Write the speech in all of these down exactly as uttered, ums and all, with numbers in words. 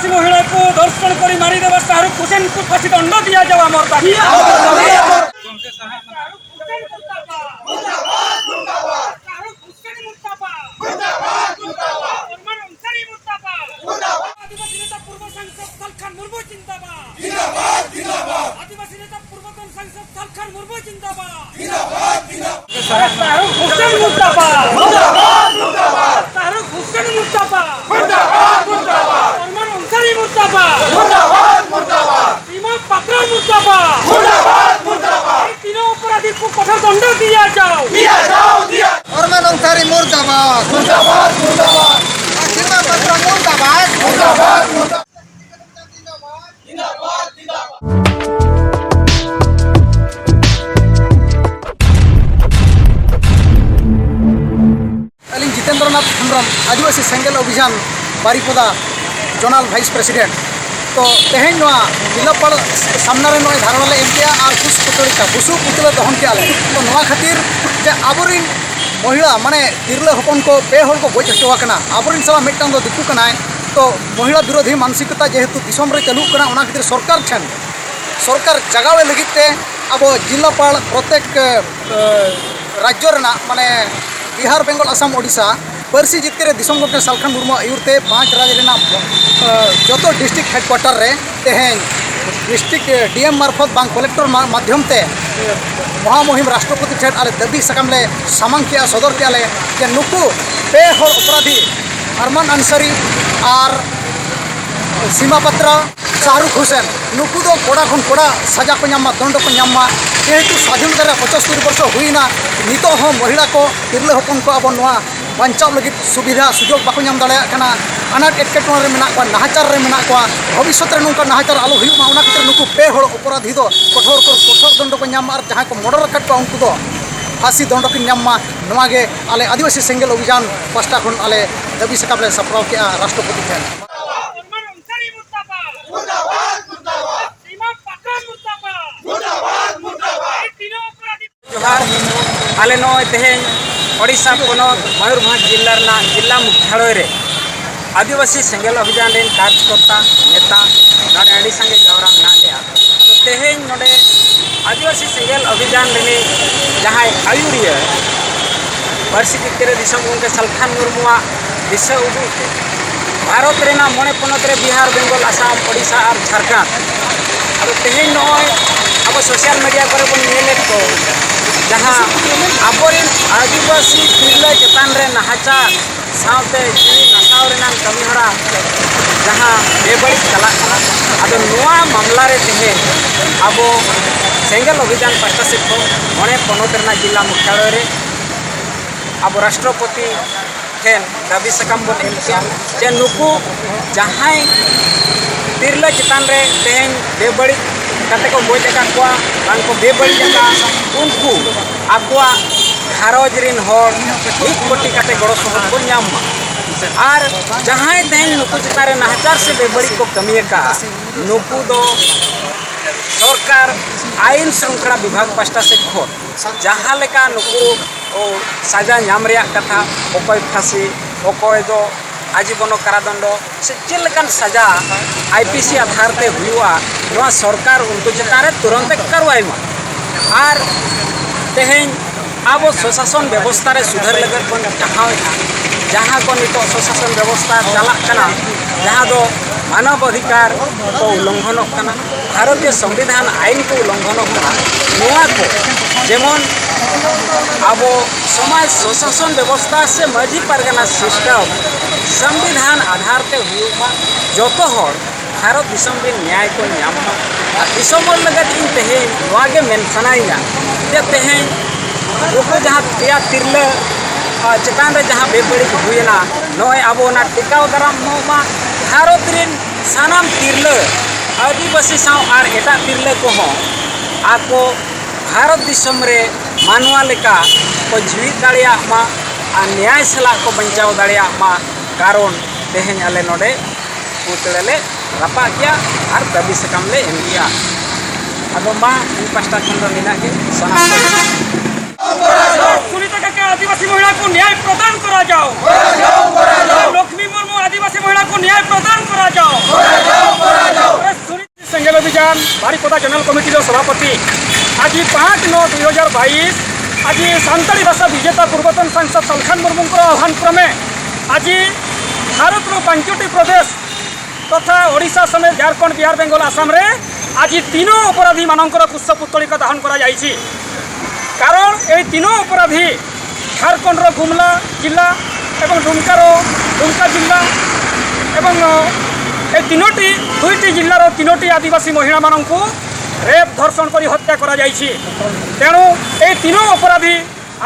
महिला को धर्षण करी मारी देवा शाहरुख हुसैन को फांसी दंड दिया जावा, मोर दाबी। शाहरुख हुसैन मुर्दाबाद। शाहरुख हुसैन मुर्दाबाद। अरमान अंसारी मुर्दाबाद। आदिवासी नेता पूर्व सांसद सालखान मुर्मू जिंदाबाद। आदिवासी नेता पूर्वतन सांसद सालखान मुर्मू जिंदाबाद। शाहरुख हुसैन मुर्दाबाद। शाहरुख हुसैन मुर्दाबाद। अरमान अंसारी मुर्दाबाद। सीमा पात्रा मुर्दाबाद। तीनों अपराधी को कठोर दंड दिया जाओ। अरमान अंसारी मुर्दाबाद। सीमा पात्रा मुर्दाबाद। ᱟᱹᱞᱤᱧ ᱡᱤᱛᱮᱱᱫᱨᱚᱱᱟᱛᱷ ᱦᱮᱢᱵᱨᱚᱢ, ᱟᱹᱫᱤᱵᱟᱹᱥᱤ ᱥᱮᱸᱜᱮᱞ ᱚᱵᱷᱤᱡᱟᱱ ᱵᱟᱨᱤᱯᱚᱫᱟ ᱡᱚᱱᱟᱞ ᱵᱷᱟᱭᱤᱥ ᱯᱨᱮᱥᱤᱰᱮᱱᱴ᱾ ᱛᱚ ᱛᱮᱦᱮᱧ ᱱᱚᱣᱟ ᱡᱤᱞᱟᱯᱟᱲ ᱥᱟᱢᱱᱟ ᱨᱮ ᱱᱚᱜᱼᱚᱭ ᱫᱷᱟᱨᱱᱟ ᱞᱮ ᱮᱢ ᱠᱮᱜᱼᱟ ᱟᱨ ᱵᱩᱥᱩᱵ ᱯᱩᱛᱲᱤ ᱠᱟ-, ᱵᱩᱥᱩᱵ ᱯᱩᱛᱲᱟᱹ ᱫᱚᱦᱚᱱ ᱠᱮᱜᱼᱟ ᱞᱮ᱾ ᱛᱚ ᱱᱚᱣᱟ ᱠᱷᱟᱹᱛᱤᱨ ᱡᱮ ᱟᱵᱚᱨᱤᱱ ᱢᱚᱦᱤᱞᱟ, ᱢᱟᱱᱮ ᱛᱤᱨᱞᱟᱹ ᱦᱚᱯᱚᱱ ᱠᱚ ᱯᱮ ᱦᱚᱲ ᱠᱚ ᱜᱚᱡ ᱦᱚᱪᱚ ᱟᱠᱟᱱᱟ, ᱟᱵᱚᱨᱤᱱ ᱥᱟᱞᱟᱜ ᱢᱤᱫᱴᱟᱝ ᱫᱚ ᱫᱤᱠᱩ ᱠᱟᱱᱟᱭ᱾ ᱛᱚ ᱢᱚᱦᱤᱞᱟ ᱵᱤᱨᱳᱫᱷᱤ ᱢᱟᱱᱥᱤᱠᱚᱛᱟ ᱡᱮᱦᱮᱛᱩ ᱫᱤᱥᱚᱢ ᱨᱮ ᱪᱟᱹᱞᱩᱜ ᱠᱟᱱᱟ, ᱚᱱᱟ ᱠᱷᱟᱹᱛᱤᱨ ᱥᱚᱨᱠᱟᱨ ᱴᱷᱮᱱ, ᱥᱚᱨᱠᱟᱨ ᱡᱟᱜᱟᱣᱮ ᱞᱟᱹᱜᱤᱫ ᱛᱮ ᱟᱵᱚ ᱡᱤᱞᱟᱯᱟᱲ ᱯᱨᱚᱛᱮᱠ, ᱮ, ᱨᱟᱡᱽᱡᱚ ᱨᱮᱱᱟᱜ, ᱢᱟᱱᱮ ᱵᱤᱦᱟᱨ, ᱵᱮᱝᱜᱚᱞ, ᱟᱥᱟᱢ, ᱳᱰᱤᱥᱟ ᱯᱟᱹᱨᱥᱤ ᱡᱤᱛᱠᱟᱹᱨ ᱨᱮ ᱫᱤᱥᱚᱢ ᱜᱚᱢᱠᱮ ᱥᱟᱞᱠᱷᱟᱱ ᱢᱩᱨᱢᱩᱣᱟᱜ ᱟᱹᱭᱩᱨ ᱛᱮ ᱯᱟᱸᱪ ᱨᱟᱡᱽ ᱨᱮᱱᱟᱜ, ᱮ, ᱡᱚᱛᱚ ᱰᱤᱥᱴᱨᱤᱠᱴ ᱦᱮᱰᱠᱩᱣᱟᱴᱟᱨ ᱨᱮ ᱛᱮᱦᱮᱧ ᱰᱤᱥᱴᱨᱤᱠᱴ ᱰᱤ ᱮᱢ ᱢᱟᱨᱯᱷᱚᱛ ᱵᱟᱝ ᱠᱚᱞᱮᱠᱴᱚᱨ ᱢᱟ-, ᱢᱟᱫᱽᱫᱷᱚᱢ ᱛᱮ ᱢᱚᱦᱟᱢᱩᱦᱤᱢ ᱨᱟᱥᱴᱨᱚᱯᱚᱛᱤ ᱴᱷᱮᱱ ᱟᱞᱮ ᱫᱟᱹᱵᱤ ᱥᱟᱠᱟᱢ ᱞᱮ ᱥᱟᱢᱟᱝ ᱠᱮᱜᱼᱟ, ᱥᱚᱫᱚᱨ ᱠᱮᱜᱼᱟ ᱞᱮ ᱡᱮ ᱱᱩᱠᱩ ᱯᱮ ᱦᱚᱲ ᱚᱯᱚᱨᱟᱫᱷᱤ ᱟᱨᱢᱟᱱ ᱟᱱᱥᱟᱨᱤ ᱟᱨ ᱥᱤᱢᱟ ᱯᱟᱛᱨᱟ, ᱥᱟᱦᱨᱩᱠᱷ ᱦᱩᱥᱮᱱ, ᱱᱩᱠᱩ ᱫᱚ ᱠᱚᱲᱟ ᱠᱷᱚᱱ ᱠᱚᱲᱟ ᱥᱟᱡᱟ ᱠᱚ ᱧᱟᱢ ᱢᱟ, ᱫᱚᱱᱰᱚ ᱠᱚ ᱧᱟᱢ ᱢᱟ᱾ ᱡᱮᱦᱮᱛᱩ ᱥᱟᱫᱷᱤᱱᱚᱛᱟ ᱨᱮ ᱯᱚᱸᱪᱟᱥᱛᱳᱨᱤ ᱵᱚᱨᱥᱚ ᱦᱩᱭᱱᱟ, ᱱᱤᱛᱚᱜ ᱦᱚᱸ ᱢᱚᱦᱤᱞᱟ ᱠᱚ, ᱛᱤᱨᱞᱟᱹ ᱦᱚᱯᱚᱱ ᱠᱚ ᱟᱵᱚ ᱱᱚᱣᱟ ᱵᱟᱧᱪᱟᱣ ᱞᱟᱹᱜᱤᱫ ᱥᱩᱵᱤᱫᱷᱟ ᱥᱩᱡᱳᱜᱽ ᱵᱟᱠᱚ ᱧᱟᱢ ᱫᱟᱲᱮᱭᱟᱜ ᱠᱟᱱᱟ, ᱟᱱᱟᱴ ᱮᱴᱠᱮᱴᱚᱬᱮ ᱨᱮ ᱢᱮᱱᱟᱜ ᱠᱚᱣᱟ, ᱱᱟᱦᱟᱪᱟᱨ ᱨᱮ ᱢᱮᱱᱟᱜ ᱠᱚᱣᱟ᱾ ᱵᱷᱚᱵᱤᱥᱥᱚᱛ ᱨᱮ ᱱᱚᱝᱠᱟ ᱱᱟᱦᱟᱪᱟᱨ ᱟᱞᱚ ᱦᱩᱭᱩᱜ ᱢᱟ, ᱚᱱᱟ ᱠᱷᱟᱹᱛᱤᱨ ᱱᱩᱠᱩ ᱯᱮ ᱦᱚᱲ ᱚᱯᱚᱨᱟᱫᱷᱤ ᱫᱚ ᱠᱚᱴᱷᱳᱨ ᱠᱚ, ᱠᱚᱴᱷᱳᱨ ᱫᱚᱱᱰᱚ ᱠᱚ ᱧᱟᱢ ᱢᱟ ᱟᱨ ᱡᱟᱦᱟᱸᱭ ᱠᱚ ᱢᱚᱨᱰᱚᱨ ᱟᱠᱟᱫ ᱠᱚᱣᱟ ᱩᱱᱠᱩ ᱫᱚ ᱯᱷᱟᱸᱥᱤ ᱫᱚᱱᱰᱚ ᱠᱤᱱ ᱧᱟᱢ ᱢᱟ᱾ ᱱᱚᱣᱟ ᱜᱮ ᱟᱞᱮ ᱟᱹᱫᱤᱵᱟᱹᱥᱤ ᱥᱮᱸᱜᱮᱞ ᱚᱵᱷᱤᱡᱟᱱ ᱯᱟᱥᱴᱟ ᱠᱷᱚᱱ ᱟᱞᱮ ᱫᱟᱹᱵᱤ ᱥᱟᱠᱟᱢ ᱞᱮ ᱥᱟᱯᱲᱟᱣ ᱠᱮᱜᱼᱟ ᱨᱟᱥᱴᱨᱚᱯᱚᱛᱤ ᱴᱷᱮᱱ᱾ ᱚᱨᱢᱟᱱ ᱚᱱᱥᱟᱨᱤ ᱢᱩᱨᱫᱟᱵᱟᱫ! ᱢᱩᱨᱫᱟᱵᱟᱫ, ᱢᱩᱨᱫᱟᱵᱟᱫ! ᱥᱤᱢᱟ ᱯᱟᱛᱨᱟ ᱢᱩᱨᱫᱟᱵᱟᱫ! ᱢᱩᱨᱫᱟᱵᱟᱫ, ᱢᱩᱨᱫᱟᱵᱟᱫ! ᱡᱚᱦᱟᱨ᱾ ᱟᱞᱮ ᱱᱚᱜᱼᱚᱭ ᱛᱮᱦᱮᱧ ᱳᱰᱤᱥᱟ ᱯᱚᱱᱚᱛ ᱢᱚᱭᱩᱨᱵᱷᱚᱸᱡᱽ ᱡᱤᱞᱟ ᱨᱮᱱᱟᱜ ᱡᱤᱞᱟ ᱢᱩᱠᱷᱭᱟᱞᱚᱭ ᱨᱮ ᱟᱹᱫᱤᱵᱟᱹᱥᱤ ᱥᱮᱸᱜᱮᱞ ᱚᱵᱷᱤᱡᱟᱱ ᱨᱮᱱ ᱠᱟᱨᱡᱽᱠᱚᱨᱛᱟ, ᱱᱮᱛᱟ, ᱱᱚᱰᱮ ᱟᱹᱰᱤ ᱥᱟᱸᱜᱮ ᱡᱟᱣᱨᱟ ᱢᱮᱱᱟᱜ ᱞᱮᱭᱟ᱾ ᱟᱫᱚ ᱛᱮᱦᱮᱧ ᱱᱚᱰᱮ ᱟᱹᱫᱤᱵᱟᱹᱥᱤ ᱥᱮᱸᱜᱮᱞ ᱚᱵᱷᱤᱡᱟᱱ ᱨᱤᱱᱤᱡ ᱡᱟᱦᱟᱸᱭ ᱟᱹᱭᱩᱨᱤᱭᱟᱹ, ᱯᱟᱹᱨᱥᱤ ᱡᱤᱛᱠᱟᱹᱨᱤᱭᱟᱹ ᱫᱤᱥᱚᱢ ᱜᱚᱢᱠᱮ ᱥᱟᱞᱠᱷᱟᱱ ᱢᱩᱨᱢᱩᱣᱟᱜ ᱫᱤᱥᱟᱹ ᱩᱫᱩᱜ ᱛᱮ ᱵᱷᱟᱨᱚᱛ ᱨᱮᱱᱟᱜ ᱢᱚᱬᱮ ᱯᱚᱱᱚᱛ ᱨᱮ ᱵᱤᱦᱟᱨ, ᱵᱮᱝᱜᱚᱞ, ᱟᱥᱟᱢ, ᱳᱰᱤᱥᱟ ᱟᱨ ᱡᱷᱟᱲᱠᱷᱚᱸᱰ, ᱟᱫᱚ ᱛᱮᱦᱮᱧ ᱱᱚᱜᱼᱚᱭ ᱟᱵᱚ social media ᱠᱚᱨᱮ ᱵᱚᱱ ᱧᱮᱞᱮᱫ ᱠᱚ, ᱡᱟᱦᱟᱸ ᱟᱵᱚᱨᱮᱱ ᱟᱹᱫᱤᱵᱟᱹᱥᱤ ᱛᱤᱨᱞᱟᱹ ᱪᱮᱛᱟᱱ ᱨᱮ ᱱᱟᱦᱟᱪᱟᱨ ᱥᱟᱶᱛᱮ ᱡᱤᱣᱤ ᱱᱟᱥᱟᱣ ᱨᱮᱱᱟᱜ ᱠᱟᱹᱢᱤᱦᱚᱨᱟ ᱡᱟᱦᱟᱸ ᱵᱮᱵᱟᱹᱲᱤᱡ ᱪᱟᱞᱟᱜ ᱠᱟᱱᱟ, ᱟᱫᱚ ᱱᱚᱣᱟ ᱢᱟᱢᱞᱟ ᱨᱮ ᱛᱮᱦᱮᱧ ᱟᱵᱚ ᱥᱮᱸᱜᱮᱞ ᱚᱵᱷᱤᱡᱟᱱ ᱯᱟᱦᱴᱟ ᱥᱮᱫ ᱠᱷᱚᱱ ᱢᱚᱬᱮ ᱯᱚᱱᱚᱛ ᱨᱮᱱᱟᱜ ᱡᱤᱞᱟ ᱢᱩᱠᱷᱭᱟᱞᱚᱭ ᱨᱮ ᱟᱵᱚ ᱨᱟᱥᱴᱨᱚᱯᱚᱛᱤ ᱴᱷᱮᱱ ᱫᱟᱹᱵᱤ ᱥᱟᱠᱟᱢ ᱵᱚᱱ ᱮᱢ ᱠᱮᱜᱼᱟ ᱡᱮ ᱱᱩᱠᱩ ᱡᱟᱦᱟᱸᱭ ᱛᱤᱨᱞᱟᱹ ᱪᱮᱛᱟᱱ ᱨᱮ ᱛᱮᱦᱮᱧ ᱵᱮᱵᱟᱹᱲᱤᱡ ᱠᱟᱛᱮ ᱠᱚ ᱜᱚᱡ ᱟᱠᱟᱫ ᱠᱚᱣᱟ, ᱵᱟᱝ ᱠᱚ ᱵᱮᱵᱟᱹᱲᱤᱡ ᱟᱠᱟᱫ, ᱩᱱᱠᱩ ᱟᱠᱚᱣᱟᱜ ᱜᱷᱟᱨᱚᱸᱡᱽ ᱨᱤᱱ ᱦᱚᱲ ᱢᱤᱫ ᱠᱳᱴᱤ ᱠᱟᱛᱮ ᱜᱚᱲᱚ ᱥᱚᱦᱚᱫ ᱵᱚᱱ ᱧᱟᱢ ᱢᱟ᱾ ᱟᱨ ᱡᱟᱦᱟᱸᱭ ᱛᱮᱦᱮᱧ ᱱᱩᱠᱩ ᱪᱮᱛᱟᱱ ᱨᱮ ᱱᱟᱦᱟᱪᱟᱨ ᱥᱮ ᱵᱮᱵᱟᱹᱲᱤᱡ ᱠᱚ ᱠᱟᱹᱢᱤ ᱟᱠᱟᱫᱼᱟ, ᱱᱩᱠᱩ ᱫᱚ ᱥᱚᱨᱠᱟᱨ ᱟᱭᱤᱱ ᱥᱨᱚᱝᱠᱷᱚᱞᱟ ᱵᱤᱵᱷᱟᱜᱽ ᱯᱟᱦᱴᱟ ᱥᱮᱫ ᱠᱷᱚᱱ ᱡᱟᱦᱟᱸ ᱞᱮᱠᱟ ᱱᱩᱠᱩ ᱥᱟᱡᱟ ᱧᱟᱢ ᱨᱮᱭᱟᱜ ᱠᱟᱛᱷᱟ, ᱚᱠᱚᱭ ᱯᱷᱟᱹᱥᱤ, ᱚᱠᱚᱭ ᱫᱚ ᱟᱡᱤᱵᱚᱱᱚ ᱠᱟᱨᱟᱫᱚᱱᱰᱚ ᱥᱮ ᱪᱮᱫ ᱞᱮᱠᱟᱱ ᱥᱟᱡᱟ ᱟᱭ ᱯᱤ ᱥᱤ ᱟᱫᱷᱟᱨ ᱛᱮ ᱦᱩᱭᱩᱜᱼᱟ, ᱱᱚᱣᱟ ᱥᱚᱨᱠᱟᱨ ᱩᱱᱠᱩ ᱪᱮᱛᱟᱱ ᱨᱮ ᱛᱩᱨᱟᱱᱛ ᱮ ᱠᱟᱨᱣᱟᱭ ᱢᱟ᱾ ᱟᱨ ᱛᱮᱦᱮᱧ ᱟᱵᱚ ᱥᱚᱥᱟᱥᱚᱱ ᱵᱮᱵᱚᱥᱛᱷᱟ ᱨᱮ ᱥᱩᱫᱷᱟᱹᱨ ᱞᱟᱹᱜᱤᱫ ᱵᱚᱱ ᱪᱟᱦᱟᱣᱮᱫᱼᱟ, ᱡᱟᱦᱟᱸ ᱠᱚ ᱱᱤᱛᱚᱜ ᱥᱚᱥᱟᱥᱚᱱ ᱵᱮᱵᱚᱥᱛᱷᱟ ᱪᱟᱞᱟᱜ ᱠᱟᱱᱟ, ᱡᱟᱦᱟᱸ ᱫᱚ ᱢᱟᱱᱚᱵ ᱚᱫᱷᱤᱠᱟᱨ ᱠᱚ ᱩᱞᱚᱝᱜᱷᱚᱱᱚᱜ ᱠᱟᱱᱟ, ᱵᱷᱟᱨᱚᱛᱤᱭᱚ ᱥᱚᱝᱵᱤᱫᱷᱟᱱ ᱟᱭᱤᱱ ᱠᱚ ᱩᱞᱚᱝᱜᱷᱚᱱᱚᱜ ᱠᱟᱱᱟ, ᱱᱚᱣᱟ ᱠᱚ ᱡᱮᱢᱚᱱ ᱟᱵᱚ ᱥᱚᱢᱟᱡᱽ ᱥᱚᱥᱟᱥᱚᱱ ᱵᱮᱵᱚᱥᱛᱷᱟ ᱥᱮ ᱢᱟᱹᱡᱷᱤ ᱯᱟᱨᱜᱟᱱᱟ system ᱥᱚᱝᱵᱤᱫᱷᱟᱱ ᱟᱫᱷᱟᱨ ᱛᱮ ᱦᱩᱭᱩᱜ ᱢᱟ, ᱡᱚᱛᱚ ᱦᱚᱲ ᱵᱷᱟᱨᱚᱛ ᱫᱤᱥᱚᱢ ᱨᱮ ᱱᱮᱭᱟᱭ ᱠᱚ ᱧᱟᱢ ᱢᱟ᱾ ᱟᱨ ᱫᱤᱥᱚᱢ ᱦᱚᱲ ᱞᱟᱹᱜᱤᱫ ᱤᱧ ᱛᱮᱦᱮᱧ ᱱᱚᱣᱟ ᱜᱮ ᱢᱮᱱ ᱥᱟᱱᱟᱭᱤᱧᱟ ᱡᱮ ᱛᱮᱦᱮᱧ ᱱᱩᱠᱩ ᱡᱟᱦᱟᱸ ᱯᱮᱭᱟ ᱛᱤᱨᱞᱟᱹ, ᱟᱨ ᱪᱮᱛᱟᱱ ᱨᱮ ᱡᱟᱦᱟᱸ ᱵᱮᱵᱟᱹᱲᱤᱡ ᱦᱩᱭᱮᱱᱟ, ᱱᱚᱜᱼᱚᱭ ᱟᱵᱚ ᱚᱱᱟ ᱴᱮᱠᱟᱣ ᱫᱟᱨᱟᱢ ᱢᱟ᱾ ᱵᱷᱟᱨᱚᱛ ᱨᱮᱱ ᱥᱟᱱᱟᱢ ᱛᱤᱨᱞᱟᱹ, ᱟᱹᱫᱤᱵᱟᱹᱥᱤ ᱥᱟᱶ ᱟᱨ ᱮᱴᱟᱜ ᱛᱤᱨᱞᱟᱹ ᱠᱚᱦᱚᱸ ᱟᱠᱚ ᱵᱷᱟᱨᱚᱛ ᱫᱤᱥᱚᱢ ᱨᱮ ᱢᱟᱱᱣᱟ ᱞᱮᱠᱟ ᱠᱚ ᱡᱤᱣᱤᱫ ᱫᱟᱲᱮᱭᱟᱜ ᱢᱟ ᱟᱨ ᱱᱮᱭᱟᱭ ᱥᱟᱞᱟᱜ ᱠᱚ ᱵᱟᱧᱪᱟᱣ ᱫᱟᱲᱮᱭᱟᱜ ᱢᱟ᱾ ᱠᱟᱨᱚᱱ ᱛᱮᱦᱮᱧ ᱟᱞᱮ ᱱᱚᱰᱮ ᱯᱩᱛᱲᱟᱹ ᱞᱮ ᱨᱟᱯᱟᱜ ᱠᱮᱜᱼᱟ ᱟᱨ ᱫᱟᱹᱵᱤ ᱥᱟᱠᱟᱢ ᱞᱮ ᱮᱢ ᱠᱮᱜᱼᱟ᱾ ᱟᱫᱚ ᱢᱟ, ᱤᱧ ᱯᱟᱥᱴᱟ ᱠᱷᱚᱱ ᱫᱚ ᱱᱤᱱᱟᱹᱜ ᱜᱮ᱾ ᱥᱟᱱᱟᱢ ᱠᱚ ᱠᱩᱲᱤ ᱴᱟᱠᱟ ᱠᱮ ଆଦିବାସୀ ମହିଳାଙ୍କୁ ନ୍ୟାୟ ପ୍ରଦାନ କରାଯାଉ। ଲକ୍ଷ୍ମୀ ମୁର୍ମୁ ଆଦିବାସୀ ମହିଳାଙ୍କୁ ନ୍ୟାୟ ପ୍ରଦାନ କରାଯାଉ। ସୁନିଶ୍ଚିତ ସେଙ୍ଗେଲ ଅଭିଯାନ ବାରିପଦା ଜୋନାଲ କମିଟିର ସଭାପତି ଆଜି ପାଞ୍ଚ ନଅ ଦୁଇ ହଜାର ବାଇଶ, ଆଜି ସାନ୍ତାଳୀ ଭାଷା ବିଜେତା ପୂର୍ବତନ ସାଂସଦ ସଲଖାନ ମୁର୍ମୁଙ୍କର ଆହ୍ୱାନ କ୍ରମେ ଆଜି ଭାରତର ପାଞ୍ଚଟି ପ୍ରଦେଶ ତଥା ଓଡ଼ିଶା ସମେତ ଝାଡ଼ଖଣ୍ଡ, ବିହାର, ବେଙ୍ଗଲ, ଆସାମରେ ଆଜି ତିନି ଅପରାଧୀମାନଙ୍କର କୁଶ ପୁତଳିକା ଦାହନ କରାଯାଇଛି। କାରଣ ଏହି ତିନି ଅପରାଧୀ ଝାଡ଼ଖଣ୍ଡର ଗୁମଲା ଜିଲ୍ଲା ଏବଂ ଡୁମକାର ଡୁମକା ଜିଲ୍ଲା ଏବଂ, ଅ, ଏ ତିନୋଟି, ଦୁଇଟି ଜିଲ୍ଲାର ତିନୋଟି ଆଦିବାସୀ ମହିଳାମାନଙ୍କୁ ରେପ୍, ଧର୍ଷଣ କରି ହତ୍ୟା କରାଯାଇଛି। ତେଣୁ ଏହି ତିନି ଅପରାଧୀ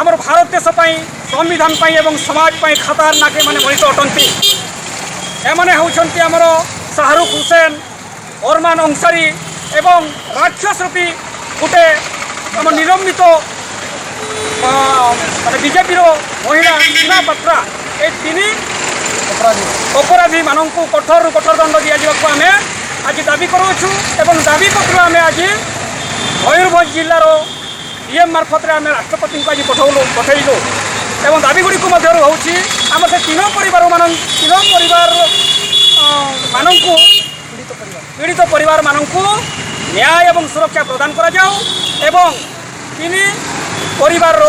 ଆମର ଭାରତ ଦେଶ ପାଇଁ, ସମ୍ବିଧାନ ପାଇଁ ଏବଂ ସମାଜ ପାଇଁ ଖତରନାକ ଏମାନେ ମଣିଷ ଅଟନ୍ତି। ଏମାନେ ହେଉଛନ୍ତି ଆମର ଶାହରୁଖ ହୁସେନ, ଅରମାନ ଅଂସାରୀ ଏବଂ ରାକ୍ଷସ ରୂପୀ ଗୋଟେ ଆମ ନିଲମ୍ବିତ, ଅ, ମାନେ ବିଜେପିର ମହିଳା ସୀମା ପାତ୍ରା। ଏ ତିନି ଅପରାଧୀମାନଙ୍କୁ କଠୋରରୁ କଠୋର ଦଣ୍ଡ ଦିଆଯିବାକୁ ଆମେ ଆଜି ଦାବି କରୁଅଛୁ ଏବଂ ଦାବି ପତ୍ର ଆମେ ଆଜି ମୟୂରଭଞ୍ଜ ଜିଲ୍ଲାର ଡିଏମ୍ ମାର୍ଫତରେ ଆମେ ରାଷ୍ଟ୍ରପତିଙ୍କୁ ଆଜି ପଠାଉଲୁ, ପଠାଇଲୁ ଏବଂ ଦାବିଗୁଡ଼ିକ ମଧ୍ୟରୁ ହେଉଛି ଆମର ସେ ତିନି ପରିବାରମାନ-, ତିନି ପରିବାର, ଅ, ମାନଙ୍କୁ, ପୀଡ଼ିତ ପରିବାରମାନଙ୍କୁ ନ୍ୟାୟ ଏବଂ ସୁରକ୍ଷା ପ୍ରଦାନ କରାଯାଉ ଏବଂ ତିନି ପରିବାରର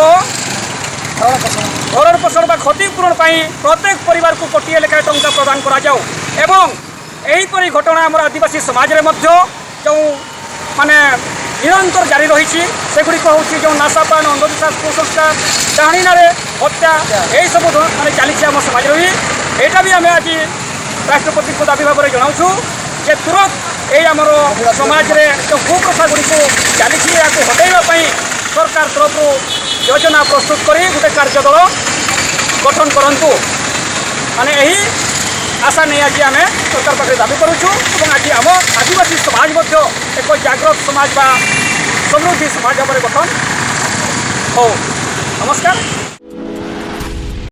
ଭରଣ ପୋଷଣ ବା କ୍ଷତିପୂରଣ ପାଇଁ ପ୍ରତ୍ୟେକ ପରିବାରକୁ କୋଟିଏ ଲେଖାଏଁ ଟଙ୍କା ପ୍ରଦାନ କରାଯାଉ ଏବଂ ଏହିପରି ଘଟଣା ଆମର ଆଦିବାସୀ ସମାଜରେ ମଧ୍ୟ ଯେଉଁ ମାନେ ନିରନ୍ତର ଜାରି ରହିଛି, ସେଗୁଡ଼ିକ ହେଉଛି ଯେଉଁ ନାଶାପାନ, ଅନ୍ଧବିଶ୍ୱାସ, କୁସଂସ୍କାର, ଡାହାଣୀ ନାଁରେ ହତ୍ୟା, ଏହିସବୁ ଧ-, ମାନେ ଚାଲିଛି ଆମ ସମାଜରେ ବି। ଏଇଟା ବି ଆମେ ଆଜି ରାଷ୍ଟ୍ରପତିଙ୍କୁ ଦାବି ଭାବରେ ଜଣାଉଛୁ ଯେ ତୁରନ୍ତ ଏଇ ଆମର ସମାଜରେ ଯେଉଁ କୁପ୍ରଥାଗୁଡ଼ିକୁ ଚାଲିଛି, ଏହାକୁ ହଟେଇବା ପାଇଁ ସରକାର ତରଫରୁ ଯୋଜନା ପ୍ରସ୍ତୁତ କରି ଗୋଟେ କାର୍ଯ୍ୟ ଦଳ ଗଠନ କରନ୍ତୁ। ମାନେ ଏହି ଆଶା ନେଇ ଆଜି ଆମେ ସରକାର ପାଖରେ ଦାବି କରୁଛୁ ଏବଂ ଆଜି ଆମ ଆଦିବାସୀ ସମାଜ ମଧ୍ୟ ଏକ ଜାଗ୍ରତ ସମାଜ ବା ସମୃଦ୍ଧି ସମାଜ ଭାବରେ ଗଠନ ହଉ। ନମସ୍କାର।